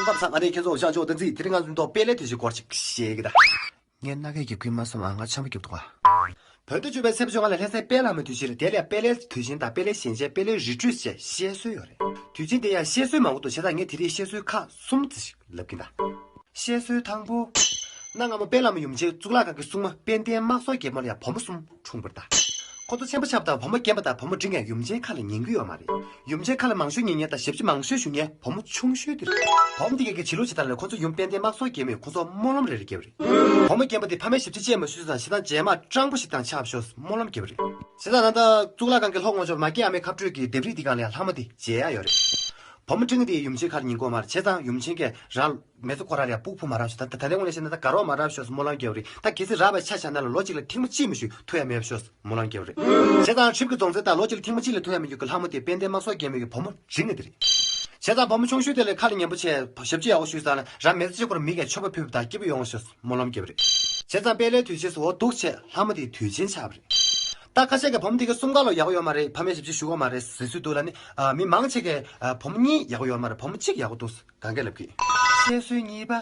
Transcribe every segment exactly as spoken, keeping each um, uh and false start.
ཁམས་སངས། ཨ་ནི་ཁྱེད་ཚོ་ཤང་ཆོག་བསྟན་འཛིན། དེ་རིང་ང་ཚོ་མདོ་དཔལ་ལྷའི་དུས་ཆེན་སྐོར་ཅིག་བཤད་ཀྱི་ད། ངས་སྣ་ཁའི་རྒྱབ་ཁུལ་མ་སོང་ཨ། ང་ཆམ་པ་རྒྱབ་འདུག་ཨ། བོད་དུ་བྱོན་པའི་ཚེས་པ་བཅོ་ལྔ་ལ་ལྷ་སའི་དཔལ་ལྷ་མོའི་དུས་ཆེན་རེད། དེ་ལ་དཔལ་ལྷའི་དུས་ཆེན་དང་དཔལ་ལྷའི་ཞལ་མཇལ། དཔལ་ལྷའི་རི་ཁྲོད་བཅས་བཤད་སྲོལ་ཡོད་རེད། དུས་ཆེན་དེ་ཡང་བཤད་སྲོལ་མང་པོ་འདུག་བྱས་ཙང་ངས་དེ་རིང་བཤད་སྲོལ་ཁག་གསུམ་ཙམ་ཞིག་ལབ་ཀྱིན་གདའ། བཤད་སྲོལ་དང་པོ། གནའ་སྔ་མོ་དཔལ་ལྷ་མོ་ཡུམ་ཆེན་གཙུག་ལག་ཁང་གི་སྲུང་མ་དཔལ་ལྡན་དམག་ཟོར་རྒྱལ་མོ་ལ་ཡང་བུ་མོ་གསུམ་འཁྲུངས་པ་རེད་ད། ཁོ་ཚོ་ཆེན་པོ་ཆགས་པ་དང་བུ་མོ་རྒན་པ་དང་བུ་མོ་འབྲིང་ཡང་ཡུམ་ཆེན་ཁ་ལ་ཉན་གྱི་ཡོད་མ་རེད། ཡུམ་ཆེན་ཁ་ལ་མང་ཤོས་ཉན་མཁན་དང་ཞབས་ཕྱི་མང་ཤོས་ཞུ་མཁན་བུ་མོ་ཆུང་ཤོས་དེ་རེད། བུ་མོ་དེ་གས་ཀྱི་བྱེད་ལུགས་བྱེད་སྟངས་ལས་ཁོ་ཚོ་ཡུམ་དཔལ་ལྡན་དམག་ཟོར་རྒྱལ་མོས་ཁོ་ཚོ་སྨོན་ལམ་རེ་རེ་བརྒྱབ་པ་རེད། བུ་མོ་རྒན་པ་དེ་ཕ་མའི་ཞབས་ཕྱི་བྱས་མ་ཤེས་ཙང་ཞེ་སྡང་རྗེས་མ་སྤྲང་པོ་ཞིག་དང་ཆགས་ཤོག་སྨོན་ལམ་བརྒྱབ་པ་རེད། བྱས་ཙང་ད་ལྟ་གཙུག་ལག་ཁང་གི་ལྷོ་ངོས་ཕྱོགས་མ་སྐྱེས་ཨ་མའི་ཁ་སྤྲོད་ཀྱི་ལྡེབས་རིས་དེ་སྒང་ལ་ཡང་ལྷ་མོ་དེ་མཇལ་ཡག་ཡོད་རེད། བུ་མོ་འབྲིང་དེ་ཡུམ་ཆེན་ཁ་ལ་ཉན་གྱི་ཡོད་མ་རེད། བྱས་ཙང་ཡུམ་ཆེན་གྱིས་རང་མི་ཚེ་ཁོ་རང་ལ་ཡང་སྤུ་གུ་ཕུ་མ་རག་ཤོག་ད་ད་ལྟ་དངོས་གནས་བཤད་ན་ད་དགའ་རོགས་མ་རག་ཤོག་སྨོན་ལམ་བརྒྱབ་པ་རེད། ད་གལ་སྲིད་རག་པའི་ཆ་བཞག་ན་ལ་ལོ་གཅིག་ལ་ཐེངས་མ་གཅིག་མ་གཏོགས་ཐུག་ཡག་མེད་པ་ཤོག་སྨོན་ལམ་བརྒྱབ་པ་རེད། བྱས་ཙང་གྲིབ་ཀྱི་རྫོང་རྩེ་དང་ལོ་གཅིག་ལ་ཐེངས་མ་གཅིག་ལས་ཐུག་ཡག་མི་འགྱུར་གྱི་ལྷ་མོ་དེ་དཔལ་ལྡན་དམག་ཟོར་རྒྱལ་མོ་གི་བུ་མོ་འབྲིང་དེ་རེད། བྱས་ཙང་བུ་མོ་ཆུང་ཤོས་དེ་ལ་ཁ་ལ་ཉན་པོ་བྱས་ཞབས་ཕྱི་ཡག་པོ་ཞུས་ཙང་ལ་རང་མི་ཚེ་གཅིག་པོར་མི་གིས་མཆོད་པ་ཕུལ་བ་དང་སྐྱིད་པོ་ཡོང་ཤོག་སྨོན་ལམ་བརྒྱབ་པ་རེད། བྱས་ཙང་དཔལ་ལྷའི་དུས་ཆེན་སུ་འོ་འདུག་བྱས་ལྷ་མོ་དེའི་དུས་ཆེན་ཆགས་པ་རེད། ད་ཁ་ཤས་ཀྱིས་བུ་མོ་དེ་གའི་གསུམ་ཀ་ལོ་ཡག་པོ་ཡོད་མ་རེད། ཕ་མའི་ཞབས་ཕྱི་ཞུ་གི་མ་རེད་ཟེར་སྲོལ་འདུག་ལ་ནི། ཨ། མི་མང་ཆེ་གས། ཨ། བུ་མོ་གཉིས་ཡག་པོ་ཡོད་མ་རེད། བུ་མོ་གཅིག་ཡག་པོ་འདུག་གང་གས་ལབ་ཀྱི། བཤད་སྲོལ་གཉིས་པ།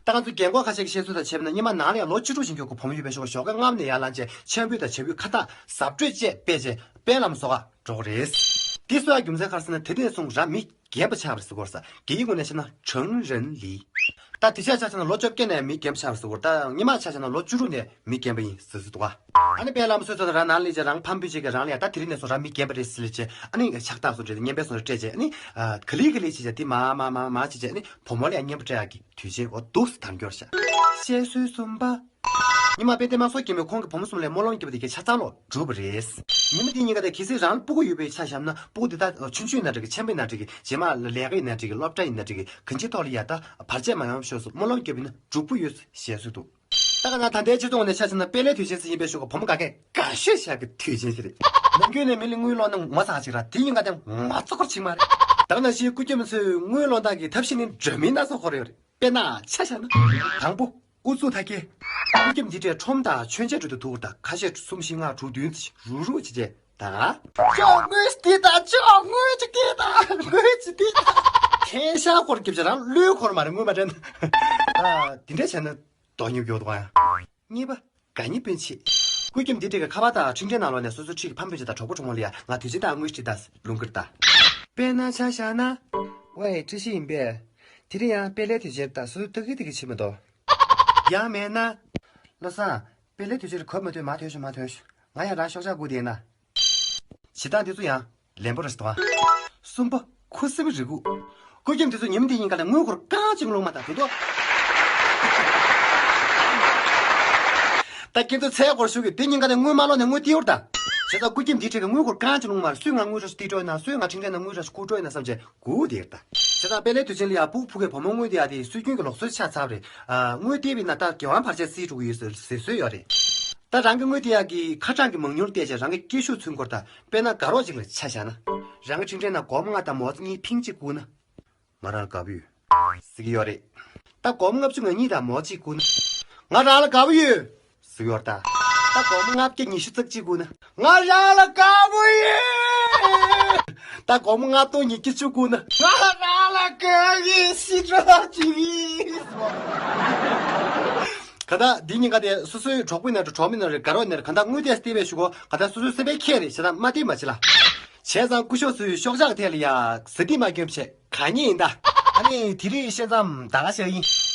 ད་ང་ཚོ་རྒན་གོག་ཁ་ཤས་ཀྱི་བཤད་སྲོལ་དང་བྱས་པ་ན་སྔོན་མ་ནང་ལ་ཡང་ལོ་བཅུ་དྲུག་ཕྱིན་མཁན་གྱི་བུ་མོ་ཡོད་པའི་ཞོགས་ཀ་སྔ་མོ་ནས་ཡར་ལངས་བྱས་ཕྱག་འབུལ་དང་བྱ་འབུལ་ཁ་བཏགས་གཟབ་སྤྲོས་བཅས་སྤེལ་བྱས་དཔལ་ལྷ་མོ་ཟོར་ག་འགྲོ་གི་རེད། འདི་གསོལ་ཡག་རྒྱུ་མཚན་ག་རེ་ཟེར་ན་དེ་དུས་ནས་བཟུང་རང་མི་རྒན་པ་ཆགས་པ་རེད་ཟེར་གྱི་ཡོད་རེད་ས། རྒྱ་ཡིག་ངོས་ནས་བཤད་ན་成人礼། ད་དེང་སང་ཆ་བཞག་ན་ལོ་བཅོ་བརྒྱད་ནས་མི་རྒན་པ་ཆགས་པ་རེད་ཟེར་གྱི་ཡོད་རེད། ད་སྔོན་མ་ཆ་བཞག་ན་ལོ་བཅུ་དྲུག་ནས་མི་རྒན་པ་ཡིན་ཟེར་ཟེར་འདུག་ག་ཨ་ནི་དཔལ་ལྷ་མོ་གསོལ་ཚོགས་དང་རང་ནང་ལས་བྱས་རང་ཕམ་སྤུན་བྱེད་ཀྱི་རང་ལ་ཡ་ད་དེ་རིང་ནས་བཟུང་རང་མི་རྒན་པ་རེད་ཟེར་ལས་བྱས་ཨ་ནི་ཕྱག་རྟགས་སུ་སྤྲད་དེ་བསྙེན་པའི་སོང་སྤྲད་བྱས་ཨ་ནི་ག་ལེ་ག་ལེ་བྱས་བྱས་དེ་མ་མ་མ་མ་བྱས་བྱས་ཨ་ནི་བུ་མོ་ལ་ཡ་བསྙེན་པ་སྤྲད་ཡག་གི་དུས་ཆེན་འོ་འདུག་སེ་དར་འགྱུར་ཤག་བཤད་སྲོལ་གསུམ་པ། ཉི་མ་དཔལ་ལྡན་དམག་ཟོར་རྒྱལ་མོས་ཁོང་གི་བུ་མོ་གསུམ་ལ་སྨོན་ལམ་བརྒྱབ་པ་དེ་གའི་ཆ་ཚང་ལོ་གྲུབ་པ་རེད། ཉི་མ་དེའི་ཉིན་ཀ་དེ་གལ་སྲིད་རང་ལ་སྤུ་གུ་ཡོད་པའི་ཆ་བཞག་ན་སྤུ་གུ་དེ་དག་ཆུང་ཆུང་ཡིན་ན་འགྲིག་གི། ཆེན་པོ་ཡིན་ན་འགྲིག་གི། རྗེས་མ་ལས་ཀ་ཡིན་ན་འགྲིག་གི། སློབ་གྲྭ་ཡིན་ན་འགྲིག་གི། གང་ཅིའི་ཐོག་ལ་ཡ་ད་བར་ཆད་མ་ཡོང་བའི་ཕྱོགས་སུ་སྨོན་ལམ་བརྒྱབ་པ་ཡིན་ན་འགྲུབ་པོ་ཡོད་ཟེར་བཤད་སྲོལ་འདུག་ད་ག་ན་ད་ལྟའི་སྤྱི་ཚོགས་ནས་ཆ་བཞག་ན་དཔལ་ལྷའི་དུས་ཆེན་ཟེར་ཡིན་པའི་ཞོགས་ཀ་བུ་མོ་ག་གས་དགའ་ཤོས་བཞག་གི་དུས་ཆེན་ཞིག་རེད། ནམ་རྒྱུན་ནས་མི་ལ་དངུལ་སློང་ན་ངོ་ཚ་ཞིག་ར་དེ་ཡིན་ག་དེ་ངོ་ཚ་སྐོར་ཅིག་མ་རེད། ད་ག་ནང་བཞིན་སྐུ་རྒྱབ་ཚོས་དངུལ་སློང་སྟངས་ཀྱི་ཐབས་ཤེས་ནི་འདྲ་མིན་སྣ་ཚོགས་ཁོ་ར་ཡོད་རེད། དཔེར་ན་ཆ་བཞག་ན། དང་པོ། ཨུ་ཚུགས་མཐའ་སྐྱེལ། སྐུ་རྒྱབ་འདི་གྲས་ཁྲོམ་དང་མཆོད་མཇལ་འགྲོ་དུས་ཐུག་པར་ད་ཁ་ཤས་གསུམ་བཞི་ལྔ་དྲུག་བདུན་ཙམ་རུག་རུག་བྱེད་བྱེད་ད། ཅོག་དངུལ་འདི་ད་ཅོག་དངུལ་ཅིག་འདི་ད་དངུལ་ཅིག་འདི་ད། ཁེན་ཤག་སྐོར་རྒྱབ་བྱེད་རང་ལུས་འཁོར་མ་རེད་དངུལ་མ་དྲན། ད་འདི་འདྲས་བྱས་ན་དོ་མཉམ་ཡོད་དོ་ཡ། གཉིས་པ། དགའ་ཉེ་སྤུན་མཆེད། སྐུ་རྒྱབ་འདི་གྲས་ཀྱི་ཁ་པར་དང་འཕྲིན་ཕྲན་ནང་ལོགས་ནས་སོ་སོའི་འཁྲིས་ཀྱི་ཕམ་སྤུན་མཆེད་དང་གྲོགས་པོ་གྲོགས་མོ་ལ་ཡ་ང་དུས་ཆེན་དང་དངུལ་སྤྲད་ད་ལུང་ཁུར་ད། དཔེར་ན་ཆ་བཞག་ན། ཝེ་བཀྲ་ཤིས་ཡིན་པས། དེ་རིང་ཡང་དཔལ་ལྷའི་དུས་ཆེན་ད་སོ་སོ་ཏག་གི་ཏག་གི་ཕྱིན་མ་གཏོགས། ཡང་མེད་ན། བློ་བཟང་། དཔལ་ལྷའི་དུས་ཆེན་རེད་གོ་མ་ཐོས་མ་ཐོས་ཤོག་མ་ཐོས་ཤོག་ང་ཡང་རང་ཤོག་ཆག་སྒུག་བསྡད་ན། བྱེད་སྟངས་དེ་ཚོ་ཡང་ལན་པོ་རེད་ཟེར་བ། གསུམ་པ། ཁུ་སིམ་རེ་སྒུག་སྐུ་རྒྱབ་དེ་ཚོ་ཉིན་མོ་དེ་ཉིན་ག་ལ་དངུལ་སྒོར་རྐང་གཅིག་སློང་མ་ད་དེ་ཚོ། ད་ཁྱེད་ཚོ་ཚེ་སྒོར་ཞུ་གི་དེ་ཉིན་ག་ལ་དངུལ་མ་སློང་ནས་དངུལ་ཏིའུར་ད། བྱས་ཙང་སྐུ་རྒྱབ་འདི་གྲས་ཀྱི་དངུལ་སྒོར་རྐང་གཅིག་སློང་མ་རེད། སུས་ང་དངུལ་ར་ཞིག་ཏི་སྤྲོད་ན་སུས་ང་འཕྲིན་ཕྲན་ན་དངུལ་ར་ཞིག་བསྐུར་སྤྲོད་ན་བསམ་བྱས། སྒུག་དེར་ད། དེ་དང་དཔལ་ལྷའི་དུས་ཆེན་ལ་ཡང་སྤུ་གུ་ཕུ་མཁན་བུ་མོ་དངུལ་དེ་ཡག་དེ་སྲོལ་རྒྱུན་གྱི་ལུགས་སྲོལ་ཆགས་ཚར་བ་རེད། ཨ། དངུལ་སྟེར་བའི་ནང་ལྟར་དགེ་དབང་བར་ཆད་སེལ་འགྲོ་གི་ཡོད་ཟེར་ཟེར་སྲོལ་ཡོད་རེད། ད་རང་གི་དངུལ་དེ་ཡག་གི་ཁ་གྲངས་ཀྱི་མང་ཉུང་བལྟས་བྱས་རང་གི་སྐྱིད་ཤོས་ཚུན་སྐོར་དང་དཔེར་ན་དགའ་རོགས་ཅིག་ལ་ཆ་བཞག་ན། རང་གི་འཕྲིན་ཕྲན་ནང་སྒོར་མོ་ལྔ་དང་མོ་ཙི་གཉིས་ཕིང་གཅིག་བསྐུར་ན། ང་རང་ལ་དགའ་པོ་ཡོད། ཟེར་གྱི་ཡོད་རེད། ད་སྒོར་མོ་ལྔ་བཅུ་ང་གཉིས་དང་མོ་གཅིག་བསྐུར་ན། ང་རང་ལ་དགའ་པོ་ཡོད། ཟེར་ཡོད་ད། ད་སྒོར་མོ་ལྔ་བརྒྱ་ཉི་ཤུ་རྩ་གཅིག་བསྐུར་ན། ང་རང་ལ་དགའ་པོ་ཡོད། ད་སྒོར་མོ་ལྔ་སྟོང་ཉིས་བརྒྱ་བཅུ་བསྐུར་ན། ང་རང་ལ་དགའ་ཡི་སི་ཏྲ་ཅིག་ཡིན། ག་ད་འདི་ཉིན་ག་དེ་སོ་སོའི་གྲོགས་པོའི་ནང་དུ་གྲོགས་མོའི་ནང་རེད་དགའ་རོགས་ནང་རེད་ག་ད་དངུལ་དེ་སྟེར་བའི་ཞུ་གོ་ག་ད་སོ་སོའི་སེམས་པའི་ཁྱད་རེད་བྱས་ན་མ་སྟེར་མ་བྱེད་ལ། བྱས་ཙང་སྐུ་ཞབས་ཚོའི་ཤོག་ཆག་ཐད་ལ་ཡ་ཟི་ཏི་མ་སྐྱོན་བྱས་ག་ཉེ་ཡིན་ད། ཨ་ནི་དེ་རིང་བཤད་མཚམས་ད་ག་ཞག་ཡིན།